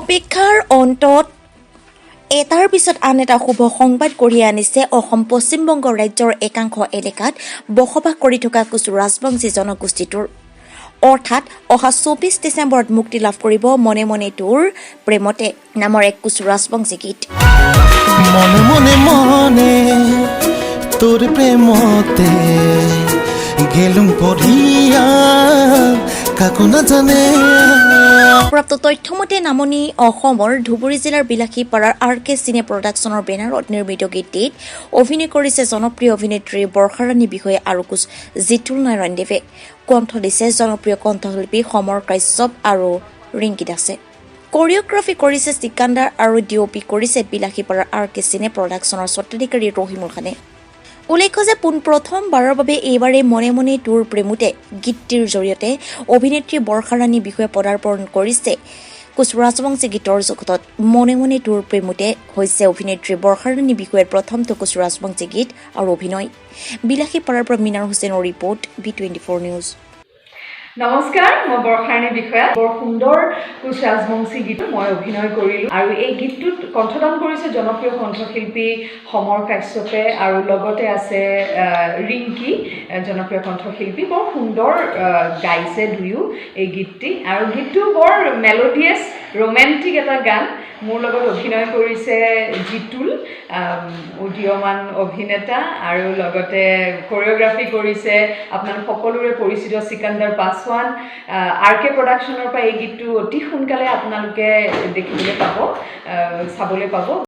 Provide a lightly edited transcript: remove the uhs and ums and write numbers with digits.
অপেক্ষাৰ অন্তত এটাৰ পিছত আন এটা শুভ সংবাদ কঢ়িয়াই আনিছে অসম, পশ্চিমবংগ ৰাজ্যৰ একাংশ এলেকাত বসবাস কৰি থকা কোচ ৰাজবংশী জনগোষ্ঠীটোৰ। অৰ্থাৎ অহা 24 ডিচেম্বৰত মুক্তি লাভ কৰিব "মনে মনে তোৰ প্ৰেমতে" নামৰ এক কোচ ৰাজবংশী গীত। মনে মনে মনে তোৰ প্ৰেমতে গেলুম পঢ়িয়া, কাকো নাজানে। প্ৰাপ্ত তথ্য মতে, নামনি অসমৰ ধুবুৰী জিলাৰ বিলাসীপাৰাৰ আৰ কে চিনে প্ৰডাকশ্যনৰ বেনাৰত নিৰ্মিত গীতটিত অভিনয় কৰিছে জনপ্ৰিয় অভিনেত্ৰী বৰ্ষাৰাণী বিষয়া আৰু কোচ জিতুল নাৰায়ণ দেৱে। কণ্ঠ দিছে জনপ্ৰিয় কণ্ঠশিল্পী সমৰ কাশ্যপ আৰু ৰিংকী দাসে। কৰিঅ'গ্ৰাফী কৰিছে চিকান্দাৰ আৰু ডি অ' পি কৰিছে বিলাসীপাৰাৰ আৰ কে চিনে প্ৰডাকশ্যনৰ স্বত্বাধিকাৰী ৰহিমুল খানে। উল্লেখ্য যে পোনপ্ৰথমবাৰৰ বাবে এইবাৰে "মনে মনে তোৰ প্ৰেমতে" গীতটিৰ জৰিয়তে অভিনেত্ৰী বৰ্ষাৰাণী বিষয়াই পদাৰ্পণ কৰিছে কোচ ৰাজবংশী গীতৰ জগতত। "মনে মনে তোৰ প্ৰেমতে" হৈছে অভিনেত্ৰী বৰ্ষাৰাণী বিষয়াৰ প্ৰথমটো কোচ ৰাজবংশী গীত আৰু অভিনয়। বিলাসীপাৰাৰ পৰা মিনাৰ হুছেইনৰ ৰিপৰ্ট, বি 24 নিউজ। নমস্কাৰ, মই বৰ্ষাৰাণী বিষয়া। বৰ সুন্দৰ কোচ ৰাজবংশী গীত মই অভিনয় কৰিলোঁ আৰু এই গীতটোত কণ্ঠদান কৰিছে জনপ্ৰিয় কণ্ঠশিল্পী সমৰ কাশ্যপে আৰু লগতে আছে ৰিংকী, জনপ্ৰিয় কণ্ঠশিল্পী। বৰ সুন্দৰ গাইছে দুয়ো এই গীতটি আৰু গীতটো বৰ মেলোডিয়াছ, ৰোমেণ্টিক এটা গান। মোৰ লগত অভিনয় কৰিছে জিতুল, উদীয়মান অভিনেতা আৰু লগতে কৰিঅ'গ্ৰাফী কৰিছে আপোনালোক সকলোৰে পৰিচিত চিকান্দাৰ পাছৱান। আৰ কে প্ৰডাকশ্যনৰ পৰা এই গীতটো অতি সোনকালে আপোনালোকে দেখিবলৈ পাব, চাবলৈ পাব।